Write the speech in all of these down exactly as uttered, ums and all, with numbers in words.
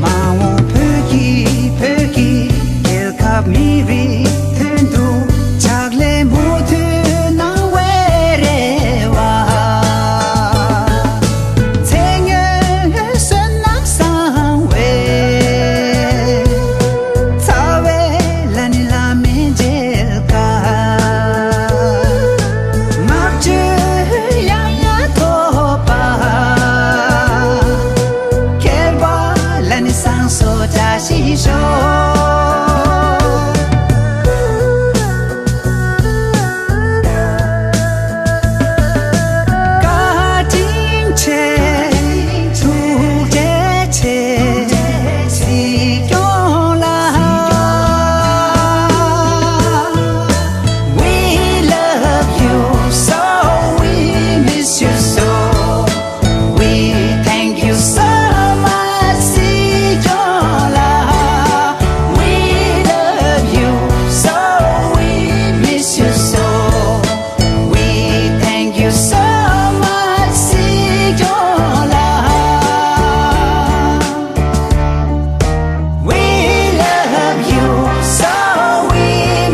མ་འོངས་བོད་ཀྱི་བོད་ཀྱི་རྒྱལ་ཁབ་མི་རིགས་དོན་དུ་ཕྱག་ལས་མུ་མཐུད་གནང་བའི་རེ་བ། མཚན་སྙན་བསོད་ནམས་བཟང་བའི་ཚ་བའི་ལ་ནི་ལ་མེ་མཇལ་དཀའ། བསྔགས་བརྗོད་ཡང་ཡང་ཐོབ་པ། ཁྱད་པར་ལ་ནི་བཟང་སོ་བཀྲ་ཤིས་ཤོག། བཀའ་དྲིན་ཆེ། ཐུགས་རྗེ་ཆེ། སྲིད་སྐྱོང་ལགས། We love you so, we miss you so. We thank you so much, Sijola. We love you so, we miss you so. We thank you so much, Sijola. We love you so, we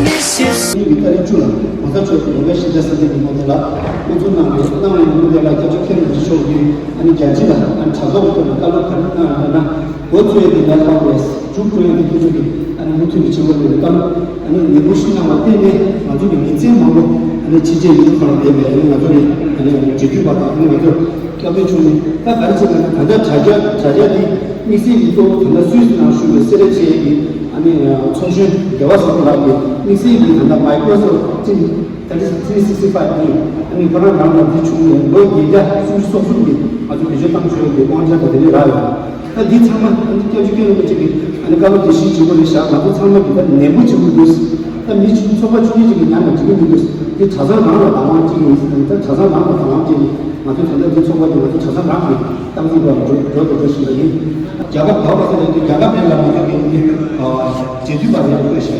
miss you so. ཉིན་གྱི་ཏ་རིག་བཅུ་ལ་གོང་ས་མཆོག་གི་ལོ་པཎ་ཞེ་དྲག་ས་ཐེ་གི་ངོ་དེ་ལ་དབུ་འཛུགས་གནང་བའི་གནང་བའི་ངོ་དེ་ལ་སྐྱབས་རྗེ་མཁན་རིན་པོ་ཆེ་མཆོག་གིས་ཨ་ནི་རྒྱལ་སྤྱི་ལ་ཨ་ནི་དྲ་ཐོག་གི་ཐོག་ནས་བཀའ་སློབ་ག་རེ་གནང་ཡོད་ན་འགོ་བཙུགས་ཡས་དེ་ལ་ལྷག་པའི་མཇུག་སྐྱོང་ཡས་དེ་ཁྱེད་ཚོ་གི་ཨ་ནི་མུ་མཐུད་ནས་བྱེད་དགོས་པའི་བཀའ་སློབ་ཨ་ནི་ནན་པོ་ཞིག་གནང་བ་བརྟེན་ནས་ང་ཚོ་གི་མི་ཚེ་མང་པོ་ཨ་ནི་ཕྱི་རྒྱལ་ཡུལ་གང་ལ་བསྡད་པའི་ཨ་ནི་ང་ཚོ་གི་ཨ་ནི་འབྲེལ་མཐུད་པ་དང་ཨ་ནི་ང་ཚོ་སྐྱབས་མགོན་མཆོག་ནས་ད་ག་རེ་བྱས་ན་ད་ལྟ་དྲ་རྒྱ་དྲ་རྒྱ་འདི་དམིགས་བསལ་གྱི་གཙོ་བོ་ད་ལྟ་སུད་སི་ནང་བཞུགས་པའི་སེ་ར་བྱེས་ཀྱི་ཨ་ནི་ཚོགས་གཞོན་རྒྱལ་བ་བཟང་པོ་ལགས་ཀྱིས་དམིགས་བསལ་གྱི་ད་ལྟ་Microsoft Teams that is three sixty-five ནི་ཨ་ནི་ཁོ་རང་རང་ལ་འདི་བྱུང་ནས་ལོ་བརྒྱད་བརྒྱ་སུམ་ཅུ་སོ་གསུམ་གྱི་ང་ཚོ་བེད་སྤྱོད་བཏང་ཆོག་པའི་དབང་ཆ་དང་དེ་འདྲ་རག་ཡོད། ད་འདི་ཚང་མ་ཨ་ནི་སྐྱབས་རྗེ་མཁན་རིན་པོ་ཆེ་གིས་ཨ་ནི་བཀའ་སློབ་དེ་བཞིན་བྱེད་དགོས་རེད་ཤག་ང་ཚོ་ཚང་མ་གིས་ད་ནན་པོ་བྱེད་དགོས་འདུག་ད་མི་ཚོགས་པ་ཆུང་ཆུང་ཅིག་གིས་ཉམས་ལ་འགྲིག་གི་མི་འདུག་འདི་གྲྭ་ཚང་རང་ལ་བདག་དབང་སྐྱེ་གི་ཡིན་ཟེར་ནས་ད་གྲྭ་ཚང་རང་ལ་བདག་དབང་སྐྱེ་ནས་ང་ཚོ་ད་ལྟ་འདི་ཚོགས་པ་འདི་ང་ཚོ་གྲྭ་ཚང་རང་གི་སྟངས་འཛིན་སྐོར་ལ་འགྲོ་འགྲོ་འགྲོ་འགྲོ་བཞིན་པ་ཡིན། རྒྱལ་ཁབ་ག་བ་ཟེར་ན་འདི་རྒྱལ་ཁབ་ཕན་ལ་ང་ཚོ་གི་འདི་རྗེས་མཐུད་པ་རེད་འདུག་ཤག་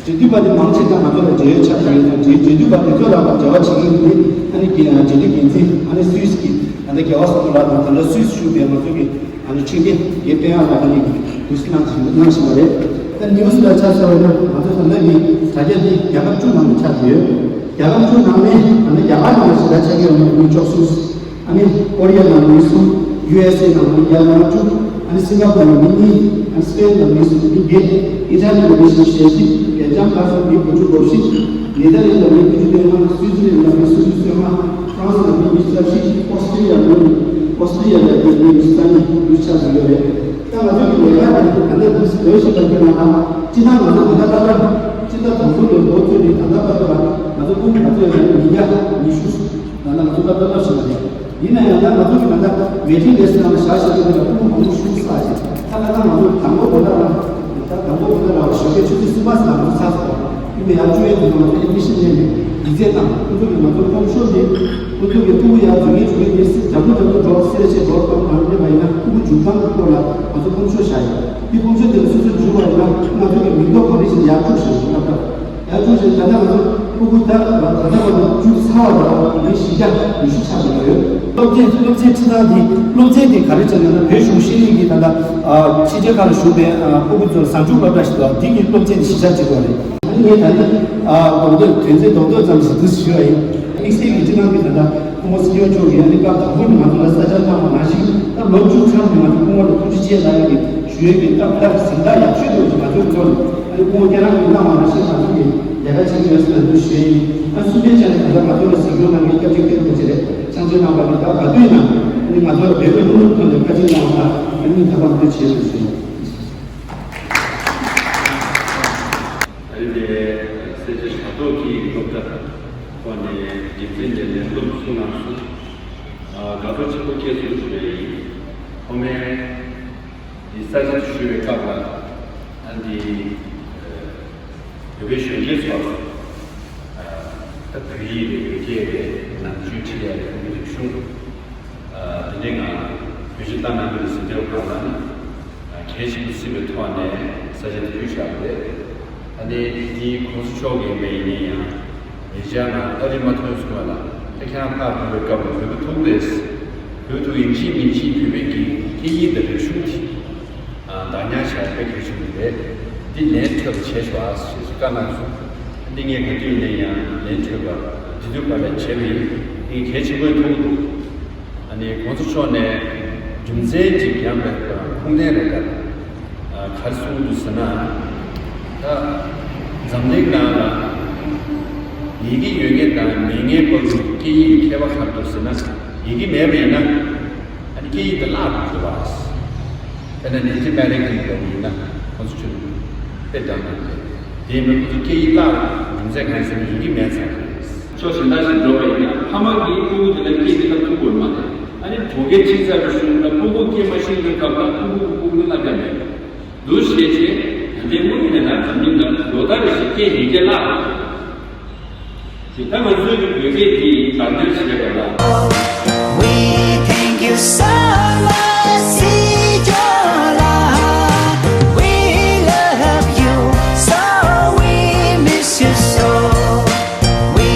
རྗེས་མཐུད་པ་འདི་མང་ཆེ་ད་ང་ཚོ་ལ་འབྲེལ་ཡོད་ཆགས་ཀྱི་ཡོད་ཙང་རྗེས་རྗེས་མཐུད་པ་འདི་ཚོ་ལ་འབྲེལ་བ་བྱེད་ཀྱི་ཡིན། ཨ་ནི་རྒྱལ་རྒྱལ་སྤྱི་འགན་འཛིན་ཨ་ནི་སུད་སི་གི་ད་ལྟ་རྒྱལ་བ་སོག་པོ་ལགས་དང་ད་ལྟ་སུད་སི་བཞུགས་པའི་ང་ཚོ་གི་ཨ་ནི་ཁྲི་འགན་རྒན་བསྟན་དབྱངས་ལགས་ཨ་ནི་འདུག་སེ་གནང་བཞིན་གནང་བཞིན་པ་རེད། ད་ནིའུ་སི་ལ་ཆ་བཞག་པ་ཡིན་ན་ང་ཚོ་ད་ལྟ་གི་དྲ་རྒྱ་འདི་རྒྱལ་ཁབ་བཅུ་ནང་དུ་ཆགས་བསྡད་ཡོད། རྒྱལ་ཁབ་བཅུ་ནང་ནས་ད་ལྟ་རྒྱ་གར་ནང་ལ་ཞེ་དྲག་ཆ་གི་ཡོད་ན་མི་བཅུ་གསུམ། ཨ་ནི་ཀོ་རི་ཡ་ནང་མི་གསུམ། ཡུ་ཨེས་ཨེ་ནང་མི་བརྒྱ་ལྔ་བཅུ། ཨ་ནི་སིང་ག་པུར་ནང་མི་གཉིས། ཨ་ནི་སི་པེན་ནང་མི་གསུམ་མི་བརྒྱད། ཨི་ཊ་ལི་ནང་མི་བཞི་བཞི་བཞི། སྦེལ་ཇམ་ཁག་སོགས་མི་དགུ་བཅུ་གོ་བཞི། ནེ་ཐར་ལེན་ནང་མི་དགུ་བཅུ་གོ་ལྔ། སུའི་ཙི་ལན་ནང་མི་སུམ་ཅུ་སོ་ལྔ། ཧྥ་རན་སི་ནང་མི་ཉི་ཤུ་རྩ་བཞི། ཨོ་སི་ཀྲི་ཡ་ནང་ཨོ་སི་ཀྲི་ཡ་ནང་མི་ཉི་ཤུ་རྩ་གཉིས་འདུག་ཆགས་ཟིན་ཡོད་རེད། ད་ང་ཚོ་གི་ལས་ཀ་དེ་ད་ལྟ་འདུག་སེ་ལོས་ཤིག་ག་གི་ནང་ལ་སྤྱི་བཏང་ང་ཚོ་ད་ལྟ་ད་ལྟ་སྤྱི་ཟླ་དང་པོ་ནས་འགོ་བཙུགས་ནས་ད་ལྟ་བར་དུ་ལ་ང་ཚོ་ཀུན་ང་ཚོ་ཡང་ཉིས་བརྒྱ་ཉི་ཤུ་ནང་ལ་ང་ཚོ་ད་ལྟ་ལོས་ཤིག་ག་རེད། ཡིན་ན་ཡང་ད་ང་ཚོ་གི་ད་ལྟ་ཝེ་ཊིང་ལིསྚ་ནང་ལ་བཞག་བཞག་གི་ད་ལྟ་ཕྲུ་གུ་མང་པོ་ཤོར་ཚར་ཅིག་ད་ལྟ་ང་ཚོ་དང་པོ་དགོང་དག་ལ་ད་དང་པོ་དགོང་དག་ལ་ཞོགས་ཀས་ཆུ་ཚོད་གསུམ་པ་ཙམ་ལ་ང་ཚོ་ཚར་སོང་། ཡིན་ནའི་ཡང་བཅུ་ཡས་དེ་ང་ཚོ་ཨེ་ཌི་མི་ཤན་ལེན་ནས་ཡིག་ཚད་བཏང་། ཁོ་ཚོ་གི་ང་ཚོ་ཕོམ་ཤོར་ཏེ་ཁོ་ཚོ་གི་ཕྲུ་གུ་ཡར་འཛུལ་མཁན་འཛུལ་མཁན་དེ་རྒྱབ་ལོག་རྒྱབ་ལོག་འགྲོ་སེ་རེ་བྱས་འགྲོ་བཏང་གང་ལེན་པ་ཡིན་ན་ཕྲུ་གུ་འཇུག་སྟངས་ཀྱི་སྐོར་ལ་ང་ཚོ་ཕོམ་ཤོར་བཞག་ཡོད། དེ་ཕོམ་ཤོར་དེ་ལ་སོ་སོ་འཇུག་པ་ཡིན་ན་ང་ཚོ་གི་མིང་ཐོ་གང་རེ་ཞིག་ཡར་བཅུག་བཞག་ཡོད་སྟབས། ཡར་བཅུག་བཞིན་ད་ལྟ་ང་ཚོ་ཕྲུ་གུ་ད་ད་ལྟ་བར་དུ་བཅུག་ཚར་བ་ད་ལྟ་མི་བཞི་བརྒྱ་ཉི་ཤུ་ཆགས་ཡོད། སློབ་ཚན་སློབ་ཚན་ཁྲིད་སྟངས་དེ་སློབ་ཚན་དེ་ག་རེ་བྱས་ན་ན་བོད་གཞུང་ཤེས་རིག་གི་ད་ལྟ་ཕྱི་རྒྱལ་ཁག་ལ་བཞུགས་པའི་ཕྲུ་གུ་ཚོར་གཟའ་མཇུག་སློབ་གྲྭ་ཞིག་འདུག་འདི་གི་སློབ་ཚན་དེ་གཞི་བཞག་བྱེད་དགོས་རེད། ཨ་ནི་ངས་ད་ནི་རྡོག་རྡོག་དོན་ཚན་རྡོག་རྡོག་ཙམ་ཞིག་འདུག་ཞུ་བ་ཡིན། དམིགས་བསལ་གྱི་སྤྱི་ནང་གི་ད་ལྟ་ཁོང་སྲིད་སྐྱོང་མཆོག་གིས་ཨ་ནི་སྐབས་དང་པོ་ནས་ང་ཚོ་ལ་ས་ཆ་གནང་བ་ནང་བཞིན་ད་ལོ་བཅུ་ཚར་ནས་ང་ཚོ་སྐུ་ངོ་ལ་ཐུགས་རྗེ་ཆེ་ལབ་ཡག་གི་ཞུ་ཡས་ཀྱི་སྐབས་ལྟར་གཟེངས་རྟགས་ཡག་ཤོས་དེ་ང་ཚོའི་ཐོག་ནས་ཨ་ནི་སྐུ་ངོ་ཁྱེད་རང་གིས་གནང་བ་ནང་བཞིན་ང་ཚོ་གིས་ལས་ཀ་བྱེད་ཀྱི་ཡོད་ཟེར་ལབ་འདུག་ཞུ་ཡས་ཡིན། ཨ་གསུམ་པའི་ཆ་ནས་ད་ལྟ་ང་ཚོ་ལ་གཟིགས་སྐྱོང་གནང་མཁན་སྐྱབས་རྗེ་མཁན་རིན་པོ་ཆེ་རེད། ཕྱག་འཚལ་གནང་བ་རེད། ད་ག་དུས་ཡིན་ན་ཨ་ནི་ང་ཚོ་ལ་འབོད་སྐུལ་ལྷུག་ལྷུག་ཐོག་ནས་བཀའ་དྲིན་གནང་བ་དང་ཨ་ནི་ཐུགས་ཕན་གསོས་ཆེད་དུ་ཞུ། ཨ་ནི་དེ་སེར་བྱེས་དྲ་ཐོག་གི་སློབ་གྲྭ་ཁོ་ནས་འགན་འཛིན་ནས་ལས་སློབ་གསུང་གནང་སོང་། དགའ་ཚོར་ཆེན་པོ་སྐྱེས་སོང་ཞུ་བ་ཡིན། ཐོག་མའི་འདི་གསར་འགྱུར་ཞུ་བའི་སྐབས་ལ་ཨ་འདི་བོད་པའི་གཞོན་སྐྱེས་ཚོ་ད་བོད་ཡིག་རེད་བོད་སྐད་རེད་ནང་ཆོས་ཁྲིད་ཡ་རེད་ཁོང་གི་རིག་གཞུང་དེ་འདྲའི་ངང་བོད་སྤྱི་བཏང་ནས་འདི་ལ་ཟིན་བྲིས་གང་ལ་ནི་གལ་ཆེན་པོ་བརྩི་བའི་ཐོག་ནས་ས་ཆ་འདི་བརྒྱུད་བཞག་པ་རེད། ཨ་ནི་འདིའི་གོང་ས་མཆོག་གི་མེ་ཡིན་ཡང་། ཉེ་ཆར་ང་ཨ་རི་མ་ཐོན་སོང་བ་ལ་ཨ་ཁྱང་ཕར་འགྲོ་བའི་སྐབས་ལ་བོད་ཀྱི་ཐུག་རེད། བོད་ཐུག་ཡིན་གཅིག་མིན་གཅིག་བོད་པའི་གི་ སྐད་ཡིག་དང་རིག་གཞུང་དེ་བདག་ཉར་བྱས་དཔེ་གལ་ཆེན་པོ་རེད། འདི་ལན་འཕྲོད་པ་བྱས་ཤོག་ཨ་ཞེས་བཀའ་གནང་སོང་། འདི་ངས་ག་དུས་ཡིན་ན་ཡང་ལན་འཕྲོད་པ་དེ་དུས་ག་ལ་བྱས་པ་ཡིན། ངས་གལ་ཆེན་པོ་མཐོང་གི་འདུག་ཨ་ནི་གོང་ས་མཆོག་ནས་རྒྱུ་མཚན་ཅིག་ཡང་མེད་པར་ཁུངས་ལྡན་རེད་ད། ག་རེ་གསུངས་འདུག་ཟེར་ན། ད་འཛམ་གླིང་ནང་ལ་ཡི་གེ་ཡོད་མཁན་དང་མེད་མཁན་བར་དུ་སྐད་ཡིག་གི་ཁྱད་པར་ག་རེ་འདུག་ཟེར་ན། ཡི་གེ་མེད་པ་ཡིན་ན། ཨ་ནི་སྐད་ཡིག་དེ་བརླག་འགྲོ་གི་རེད་པ། དཔེར་ན་Native American་འདྲ་བོ་ཡིན་ན་ཁོང་ཚོ་ཆུ་དཔེ་བཏང་གི་རེད། དེ་ཡིན་ན་ཁོང་ཚོ་སྐད་ཡིག་བརླག་རྒྱུ་མཚན་གང་ཡིན་ཟེར་ན་ཡི་གེ་མེད་ཙང་རེད། ཕྱོགས་གཞན་དག་ཞིག་འགྲོ་བ་ཡིན་ན་ཕ་མ་གིས་སྤུ་གུ་དེ་ལ་སྐད་དེ་བསླབ་ཐུབ་ཀྱི་ཡོད་མ་རེད། ཨ་ནི་བོད་སྐད་ཕྱིན་ཚར་བའི་གཞུག་ལ་སྤུ་གུ་སྐད་མ་ཤེས་པའི་སྐབས་ལ་སྤུ་གུ་སྤུ་གུ་ལ་བསླབ་ཡ་མེད། འདུ་ཤེས་བྱེད། ད་ལྟའི་དངོས་ཡོད་ནས་ད་འཛམ་གླིང་ལ་ལོ་ལྟར་རེ་བཞིན་སྐད་ཡིག་སྐད་བརླག་འགྲོ་གི་རེད། ད་ང་ཚོའི་གི་བོད་སྐད་འདི་དར་སྤེལ་བྱེད་པ་ལ། We thank you so much, Sijola. We love you so, we miss you so. We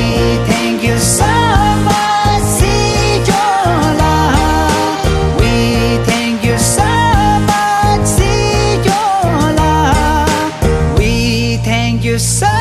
thank you so much, Sijola. We thank you so much, Sijola. We thank you so